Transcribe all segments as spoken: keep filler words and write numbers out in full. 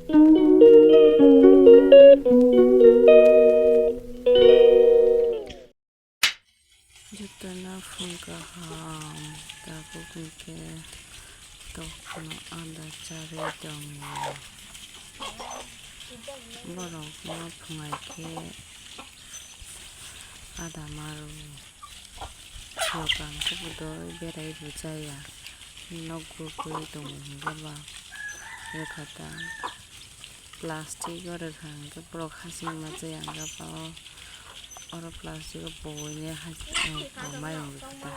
Jotono phung kaham, tabuk hwnkhe tokno ada charwi tongo. Borokno phungai khe ada ma rw. Sokang khe bo dol berai bo chaya. Nok gurgwi tongo hwnkhe ba rwkha ta. Plastic o rwkha hwnkhe borok hasing ma chaya hwnkhe ba o, oro plastic o bowi nai ha, mairum rwkha ta.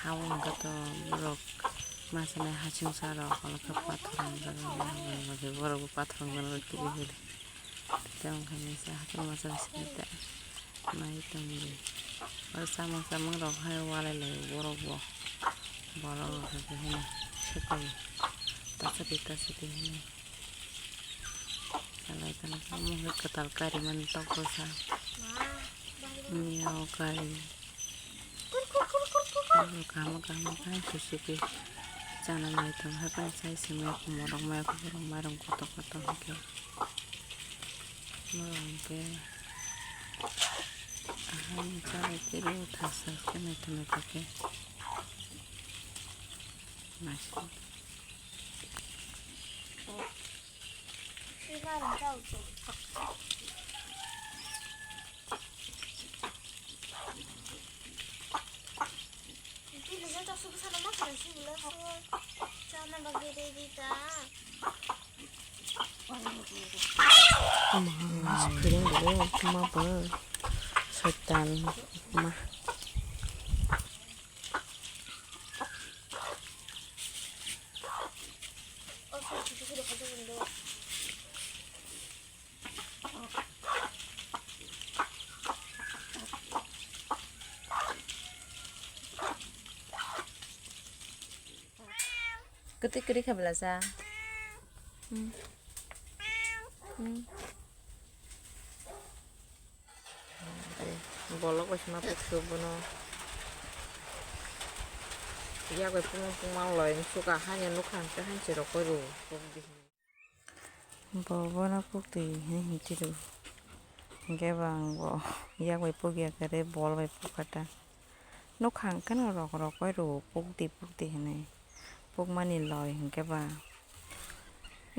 Ha o hwnkhe to borok ma chanai hasing sa rok, olo khe pathor wngjak, borok bo pathor wngjak twiwi hwnwi. Tei wngkha nai sa hathor masa sini ta nai tongdi. Oro samung samung rok hai walai lai borok bo. Borok rok hai khe hwnwi swkang tasadi tasadi hwnwi. Salai tongkha omo hai kwtal kari mani tok bwsa. Miyao kari. Kaham kaham khe hai susuki chana naithok hai phano chai se maya khum rok maya khum rok mairum kotor kotor hwnkhe. Borok hwnkhe ahai chalai twibo thasa khe naithok naithok khe naisik. Mas piring dulu, cuma apa? Setan mah. Kwtwi kwrwi kha bwlasa. Hmm. Hmm. Bolok bai sima puk suk bono. Yak bai pungma pungma loi suk a, haino nukha hwnkhe haino se rokoi rw. Bo bono pukti hinwi hinwi tiro. Hinkhe bo ang bo yak bai pukya khe bol bai pukha ta. Nukha hwnkhe no rok rok bai rw pukdi pukdi hinwi. Pukmani loi hinkhe ba.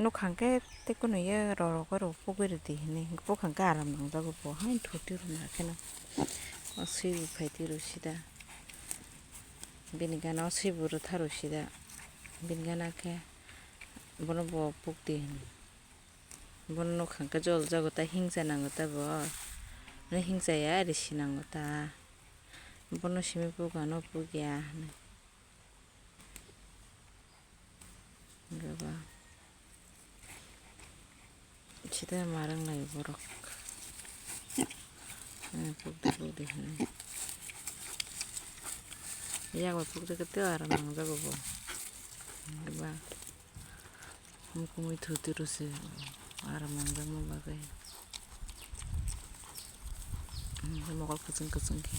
Nukha hwnkhe tei kunu ye rok rok bai rw pukgwi rwdi hinwi. Pukha hwnkhe aram nangjago bo. Haino thuti rwna kheno. O swi bo phai tiro sida. Bini gana o swi bo rwtha rw sida. Bini gana khe. Bono bo pukti hino. Bono nukha hwnkhe jol jago ta hingsa nango ta bo. Bono hingsa ya risi nango ta. Bono simi puk ano pukya hino. Gaba. Sida ma rwng lai borok. Eh, pukdi pukdi hinwi. Yak bai pukdi khe tei aram nangjago bo. Ba. Mukumui thuti rw se aram nangjakma bagwi. Mokol kwchwng kwchwng khe.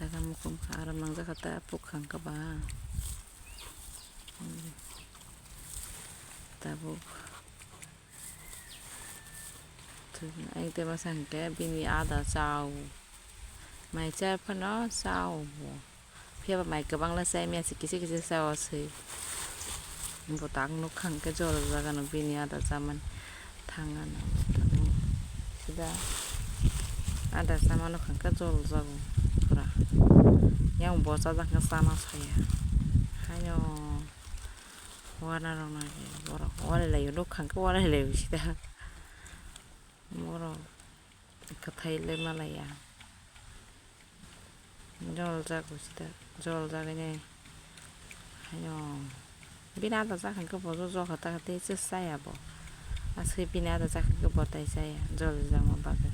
Taka mukum kha aram nangjak kha ta puk khang kha ba. Tabuk. Ang tei masa hwnkhe bini ada chao. Mai cha phano chao bo. Phiya ba mai kwbang le chai maya se kisa kisa chao se. Bo tak nukha hwnkhe jol jaga no bini ada chamani thangna nango. Sida ada chamano hwnkhe jol jago pura. Yang bo chajak hwnkhe chama saya. Haino. Wana rok nai borok walai lai o, nukha hwnkhe walai lai o sida. Borok kwthai le ma laiya. Jol jago sida, jol jagwi nai. Haino. Bini ada jak hwnkhe bo jo, jo kha ta kha tei se chaya bo. Aswk bini ada jak hwnkhe bo tai chaya, jol jakma bagwi.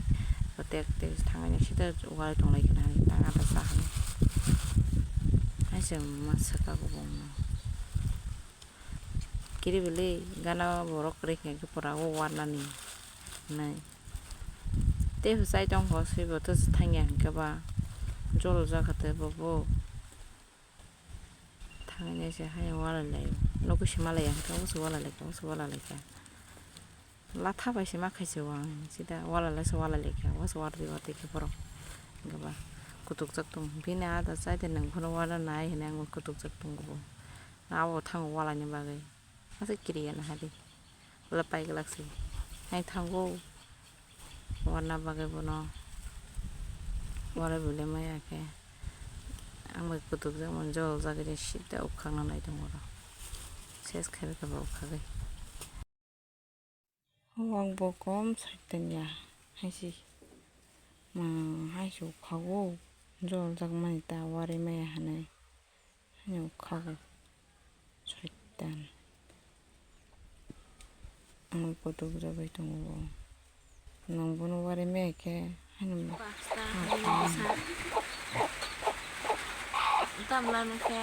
Tek tek thangwi nai sida walai tong lai khe nai, tang ada cha hwnwi. Hai se ma swka bo bongno. Kiri bwlwi gana borok kwrwi khe pura o warnani hinwi. Tei bwsai tongkho swibo tei thangya hinkhe ba jol jakha tei bobo. Thangwi se hai walai lai o. Nokho se malaya, hwnkhe obo se wala laikha, obo se wala laikha. Latha bai se ma khaise o ang, sida wala lai se wala laikha, obo se wardi wardi khe borok. Hwnkhe ba kutukjak tongo. Bini ada chaide nwng phano wana nai hinui ang kutukjak tongo bo. Abo thango walani bagwi. Aswk kiriya naha di. Wala pai glak se. Hai thango. Warna bagwi bono. Warai bole maya khe. Ang bai kutukjak mani jol jagwi de sida ukhakna nai tongo oro. Ses khairokhe bo ukhagwi. Wak bo kom saitan ya. Hai si. Ma hai si ukhago. Jol jak mani ta warai maya hinui. Ani ukhago. Soitan. Ang kutuk jagwi tongo bo. Nwng bono warai maya khe, ani mo-, Pasta, ah, ani ah. Bwsa. Tamla nung khe.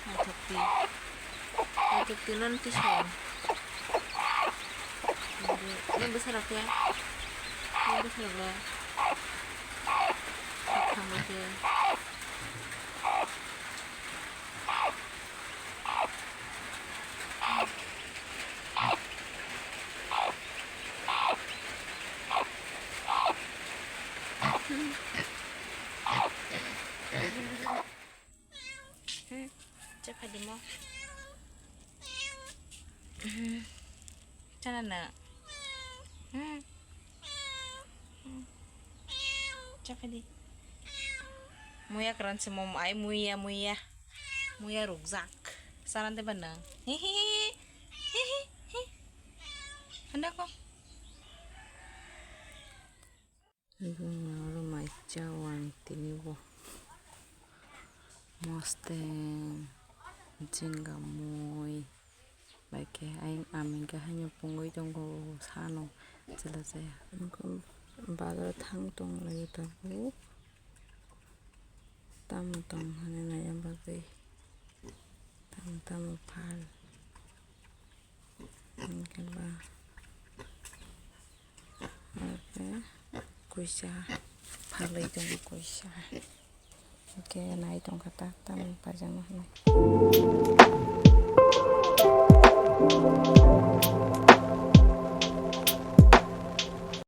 Naithok ti. Naithok ti non ti song. Nini bwsa rok khe. Nini bwsa rok le. Thangma khe. Cha phai di mo. Chana na. Cha phai di. Muya kwran se mom ai muya muya. Muya rukjak. Chana de ba nang. Hi hi hi. Hi hi hi. Handa ko. Bwma oro mai cha o ang tini bo. Mosteng, jingga, mui, bai khe ayang aming khe haino pungwi tongo sano chwla chaya. Bazar thang tong lai tabuk. Tamo tong hwnwi naiya bagwi. Tamo tamo phal. Hwnkhe ba. Hwnkhe kuisa phalwi tongo kuisa. Hwnkhe nai tongkha ta tamo paijak no hwnwi.